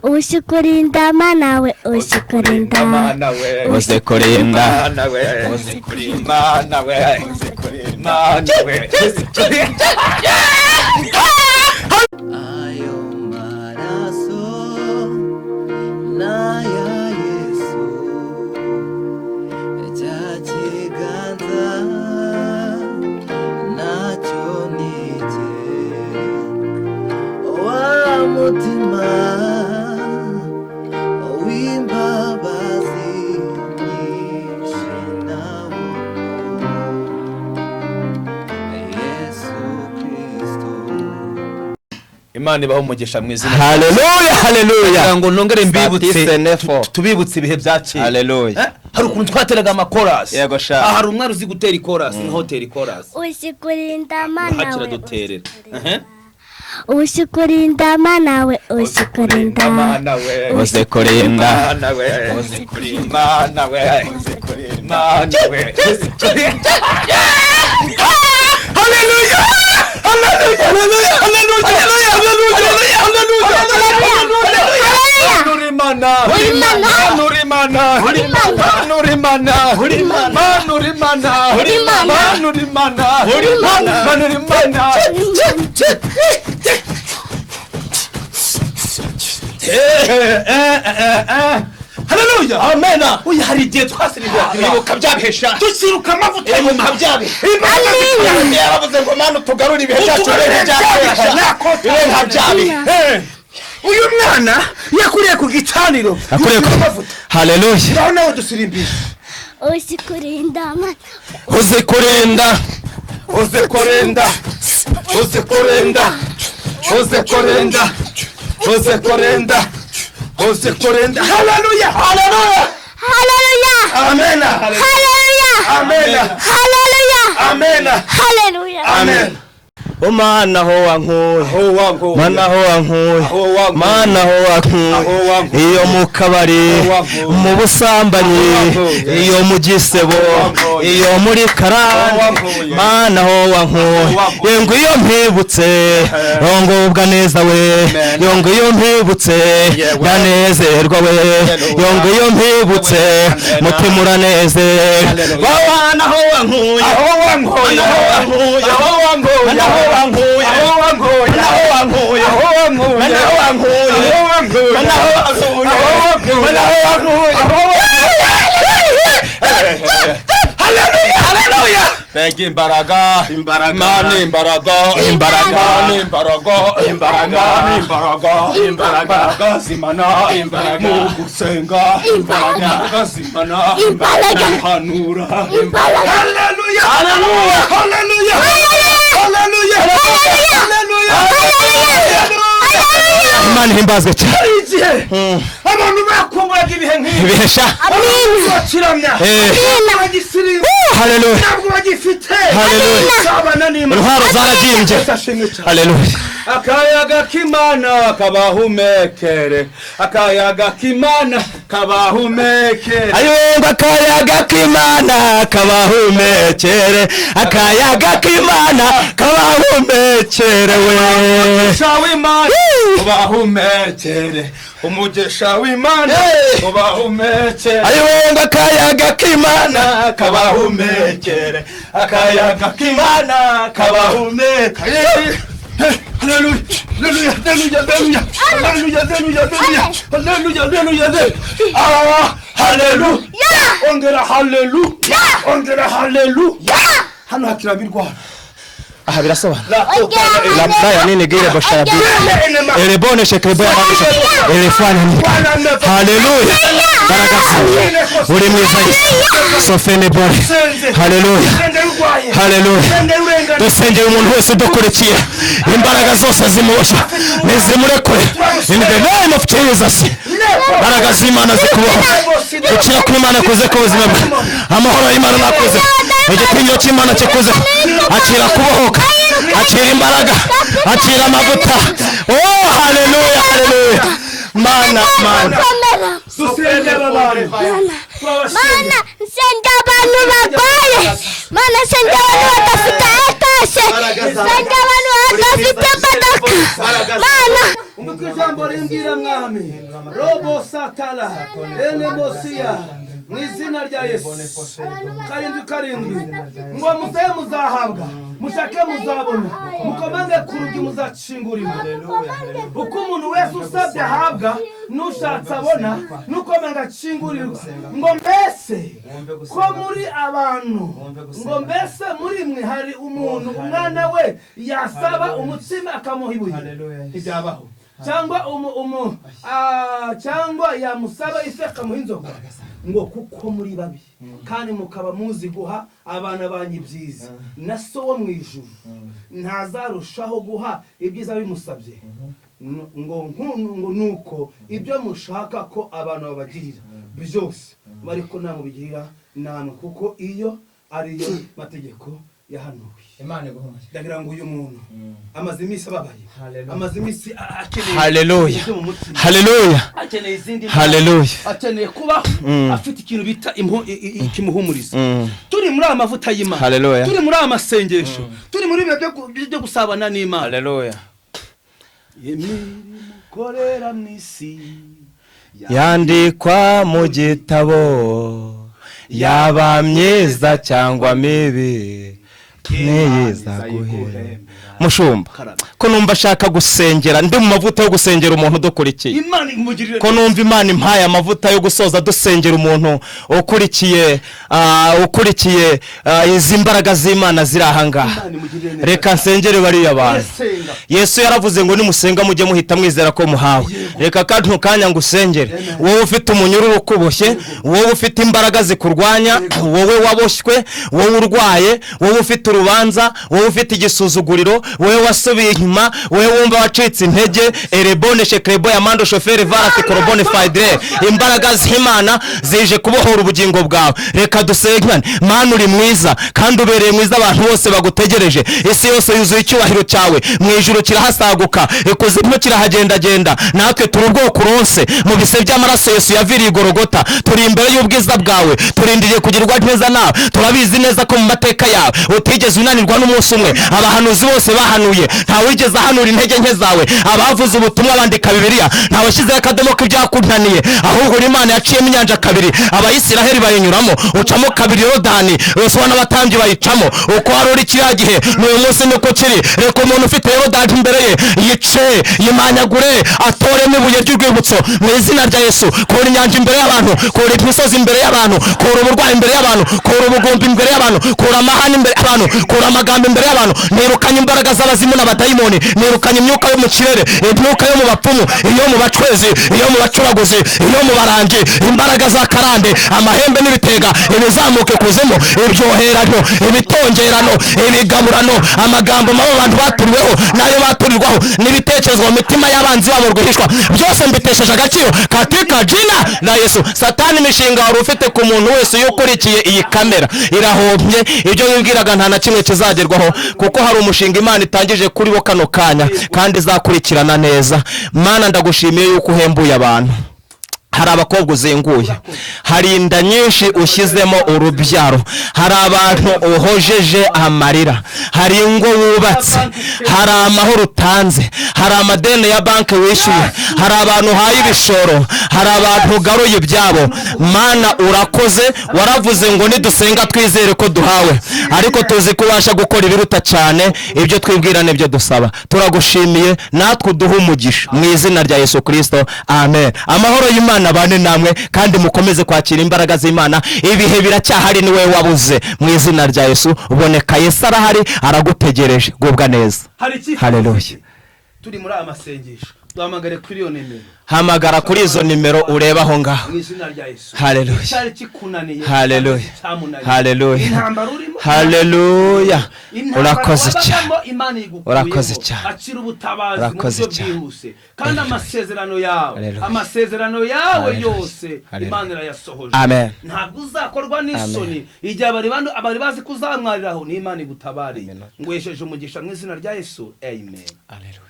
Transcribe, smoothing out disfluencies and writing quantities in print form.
Uzi Mana we, uzi kurinda. Mana we. Uzi kurinda. Mana we. Uzi kurinda. Mana we. Uzi kurinda. Mana we. Uzi kurinda. Ayo maraso n'aya Yesu, cya kiganza nacyo ni icye, wa mutima w'imbabazi nyinshi nawo Yesu Kristo. Imana ibaho umugisha mu izina. Haleluya, haleluya. Kugira ngo nongere mbibutse, Senefo. tubibutse ibihe bya kera. Haleluya. Hari ukuntu twateraga amakorasi. Yego sha. Aha hari umwana uzi gutera ikorasi, niho tera ikorasi. Uzi kurinda Mana Hakira we. duterera. Uzi kurinda Mana we, uzi kurinda. Mana we. Uzi kurinda. Mana we. Uzi kurinda. Mana we. Uzi kurinda. Mana we. Uzi kurinda. Haleluya! Haleluya! Haleluya! Haleluya! Haleluya! Haleluya! Haleluya! Manura Imana! Manura Imana! Manura Imana! Manura Imana! Manura Imana! Manura Imana! Haleluya! Amena! Uyu hari igihe twasirimbira Ibuka byabihesha. Dusiruka amavuta. Ibuka byabihe. Imana. Yaravuze ngo: "Mana, utugarure ibihe byacu, Utugarure ibihe bya kera." byacu. Ibihe nka byabihe. Uyu mwana yakuriye ku gicaniro. Yakuriye ku Yuzuye amavuta. Haleluya. Ngaho nawe dusirimbisha. Uzi kurinda Mana. Uzi kurinda. Uzi kurinda, uzi kurinda, uzi kurinda, uzi kurinda, uzi kurinda. Haleluya! Haleluya. Haleluya. Amena. Haleluya. Amena. Haleluya. Amena. Haleluya. Amen. Mana ho wankuye. Aho wankuye. Mana ho wankuye. Aho wankuye. Mana ho wankuye. Aho wankuye. Iyo mu kabari, Aho wankuye. mu busambanyi, Aho wankuye. iyo mu gisebo, Aho wankuye. iyo muri Aho karande, wankuye. Mana ho wankuye. Aho wankuye. Yego, iyo mpibutse yongubwa neza we. Amen. Yongo iyo mpibutse Yewe. ndanezerwa we. Yongo iyo mpibutse Amen. mutima uranezerwa. Haleluya. Mana ho wankuye. Aho wankuye. Aho wankuye. Aho wankuye. Mana ho wankuye. Aho wankuye. Mana ho wankuye. Aho wankuye. Mana ho wankuye. Aho wankuye. Mana ho wankuye. Aho wankuye. Mana ho wankuye. Aho Haleluya, haleluya. Mbega imbaraga! Imbaraga. Mana imbaraga! Imbaraga. Mana imbaraga! Imbaraga. Mana imbaraga! Imbaraga. Imbaraga zimana! Imbaraga. Mu gusenga! Imbaraga. Imbaraga zimana! Imbaraga. Mu guhanura! Imbaraga. Haleluya! Haleluya. Haleluya! Haleluya! Haleluya! Haleluya! Imana ihimbazwe cyane. Hari igihe abantu bakumburaga ibihe nk'ibi. Ibihesha. Bakiramya. Bagisirimba. Haleluya. Ntabwo bagifite. Haleluya. Sabana n'Imana. Intwaro zarabyimbye. Yesu ashimwe cyane. Haleluya. Akayaga k'Imana kabahumekere, akayaga k'Imana kabahumekere. Ayumva, akayaga k'Imana kabahumekere, akayaga k'Imana kabahumekere we. Umugisha w'Imana ubahumekere, umugisha w'Imana ubahumekere. Ayumva, akayaga k'Imana kabahumekere, akayaga k'Imana kabahumekere. Haleluya, haleluya, haleluya, haleluya, haleluya, haleluya, haleluya, haleluya, haleluya! Ah, haleluya! Ongera haleluya, ongera haleluya! Hano hakiramo indwara. Aha birasobanura la nini gire boshaya erebone shekrebo ya elefani. Haleluya, baraka, uri mwiza Yesu. Sofene bore. Haleluya, haleluya. Dusengera umuntu wese udukurikiye, imbaraga zose zimuboshye nizimurekure in the name of Jesus. Imbaraga z'Imana zikubaho, gukira kw'Imana kuze ku buzima bwe, amahoro y'Imana nakuze, igitinyiro cy'Imana kikuze. Akira kubohoka, akira imbaraga, akira amavuta. Oh, haleluya, haleluya! Mana, Mana. Komera. Dusengera abantu. Mana, nsengera abantu barwaye. Mana, nsengera abantu badafite atase, nsengera abantu badafite. Imbaraga. Mana. Umutwe ijambo rimbwira mwami robo satala enemosiya mu izina rya Yesu 7:7 ngo musabe muzahabwa, mushake muzabona, mukomange ku rugi muzakingurirwa. Uko umuntu wese usabye ahabwa, n'ushatse abona, n'ukomanga akingurirwa. Ngo mbese ko muri abantu, ngo mbese muri mwe hari umuntu umwana we yasaba umutsima akamuha ibuye? Ntibyabaho. Cyangwa cyangwa yamusaba ifi akamuha inzoka? Ngo kuko muri babi kandi mukaba muzi guha abana banyu ibyiza, na so wo mu ijuru ntazarushaho guha ibyiza bimusabye? Ngo ngo nuko ibyo mushaka ko abantu babagirira byose, ariko namubigirira namwe, kuko iyo ariyo mategeko yahanuwe. Imana iguhe. Ndagira ngo uyu muntu amaze iminsi ababaye, amaze iminsi akeneye Haleluya. ibyo mu mutima, Haleluya. akeneye izindi, Haleluya. akeneye kuba afite ikintu bita kimuhumuriza. Turi muri aya mavuta y'Imana, Haleluya. turi muri aya masengesho, turi muri ibihe byo gusabana n'Imana. Haleluya. Imirimo ukorera mu isi Yandikwa mu gitabo, yaba myiza cyangwa mibi, ntiyiza guhera. Mushumba, ko numva ashaka gusengera, ndi mu mavuta yo gusengera umuntu udukurikiye. Imana imugirire. Ko numva Imana impaye amavuta yo gusoza dusengera umuntu ukurikiye, ukurikiye izi mbaraga z'Imana ziri aha ngaha. Imana imugirire neza. Reka nsengere bariya bantu. Senga. Yesu yaravuze ngo nimusenga mujye muhita mwizera ko muhawe. Reka kano kanya ngo usengere wowe ufite umunyururu ukuboshye, wowe ufite imbaraga zikurwanya, wowe waboshywe, wowe urwaye, wowe ufite urubanza, wowe ufite igisuzuguriro, wowe wasubiye inyuma, wowe wumva wacitse intege. Erebone shekrebo ya mando shoferi varati korobone faidre, imbaraga z'Imana zije kubohora ubugingo bwawe. Reka dusengane. Mana, uri mwiza kandi ubereye mwiza abantu bose bagutegereje. Isi yose yuzuye icyubahiro cyawe, mu ijuru kirahasaguka, ikuzimu kirahagendagenda. Natwe turi ubwoko uronse mu bise by'amaraso Yesu yaviriye i Gorogota. Turi imbere y'ubwiza bwawe, turindiriye kugirwa neza nawe. Turabizi neza ko mu mateka yawe utigeze unanirwa n'umunsi umwe. Abahanuzi bose bahanuye, ntawigeze ahanura intege nke zawe. Abavuze ubutumwa bandika Bibiliya, ntawashyizeho akadomo k'ibyakunaniye, ahubwo uri Imana yaciyemo inyanja kabiri, Abayisiraheli bayinyuramo, ucamo kabiri Yorodani, Yosuwa n'abatambyi bayicamo. Uko wari uri kiriya gihe, n'uyu munsi niko kiri. Reka umuntu ufite Yorodani imbere ye yice, yimanyagure, atoremo ibuye ry'urwibutso mu izina rya Yesu. Kura inyanja imbere y'abantu, kura imisozi imbere y'abantu, kura uburwayi imbere y'abantu, kura ubugumba imbere y'abantu, kura amahane imbere y'abantu, kura amagambo imbere y'abantu. Nirukanye imbaraga z'abazimu n'abadayimoni, nirukanye imyuka yo mu kirere, imyuka yo mu bapfumu, iyo mu bacwezi, iyo mu bacuraguzi, iyo mu barangi, imbaraga za karande, amahembe n'ibitega, ibizamuka ikuzimu, ibyoherano, ibitongerano, ibigaburano, amagambo mabi abantu baturiweho n'ayo baturirwaho, n'ibitekerezo mu mitima y'abanzi babo rwihishwa, byose mbitesheje agaciro katika jina la Yesu. Satani, imishinga wari ufite ku muntu wese iyo ukurikiye iyi kamera irahombye. Ibyo wibwiraga nta na kimwe kizagerwaho, kuko hari umushinga Imana itangije kuri bo kano kanya kandi izakurikirana neza. Mana, ndagushimiye yuko uhembuye abantu. Hari abakobwa uzenguye, hari inda nyinshi ushyizemo urubyaro, hari abantu uhojeje amarira, hari ingo wubatse, hari amahoro utanze, hari amadeni ya banki wishyuye, hari abantu uhaye ibishoro, hari abantu ugaruye ibyabo. Mana, urakoze. Waravuze ngo nidusenga twizere ko duhawe, ariko tuzi ko ubasha gukora ibiruta cyane ibyo twibwira n'ibyo dusaba. Turagushimiye, natwe uduhe umugisha mu izina rya Yesu Kirisito, amen. Amahoro y'Imana bane namwe, kandi mukomeze kwakira imbaraga z'Imana. Ibihe biracyahari, niwe wabuze. Mu izina rya Yesu uboneka. Yesu arahari, aragutegereje. Gubwa neza. Hari icyifuzo. Haleluya. Turi muri aya masengesho, duhamagare kuri iyo nimero. Hamagara kuri izo nimero ureba aho ngaho. Mu izina rya Yesu. Haleluya. Cyari kikunaniye, Haleluya. cyamunaniye. Haleluya. Intambara urimo, Haleluya. intambara Urakoze cyane. wabagamo, Imana igukuyemo. Urakoze cyane. Akira ubutabazi mu Urakoze buryo cyane. bwihuse, kandi amasezerano yawe, Haleluya. amasezerano yawe Haleluya. yose, Haleluya. Imana irayasohoje. Amen. Ntabwo uzakorwa n'isoni igihe abari bazi ko uzamwariraho. Ni Imana igutabariye. Amen. Ngwesheje umugisha mu izina rya Yesu, amen. Haleluya.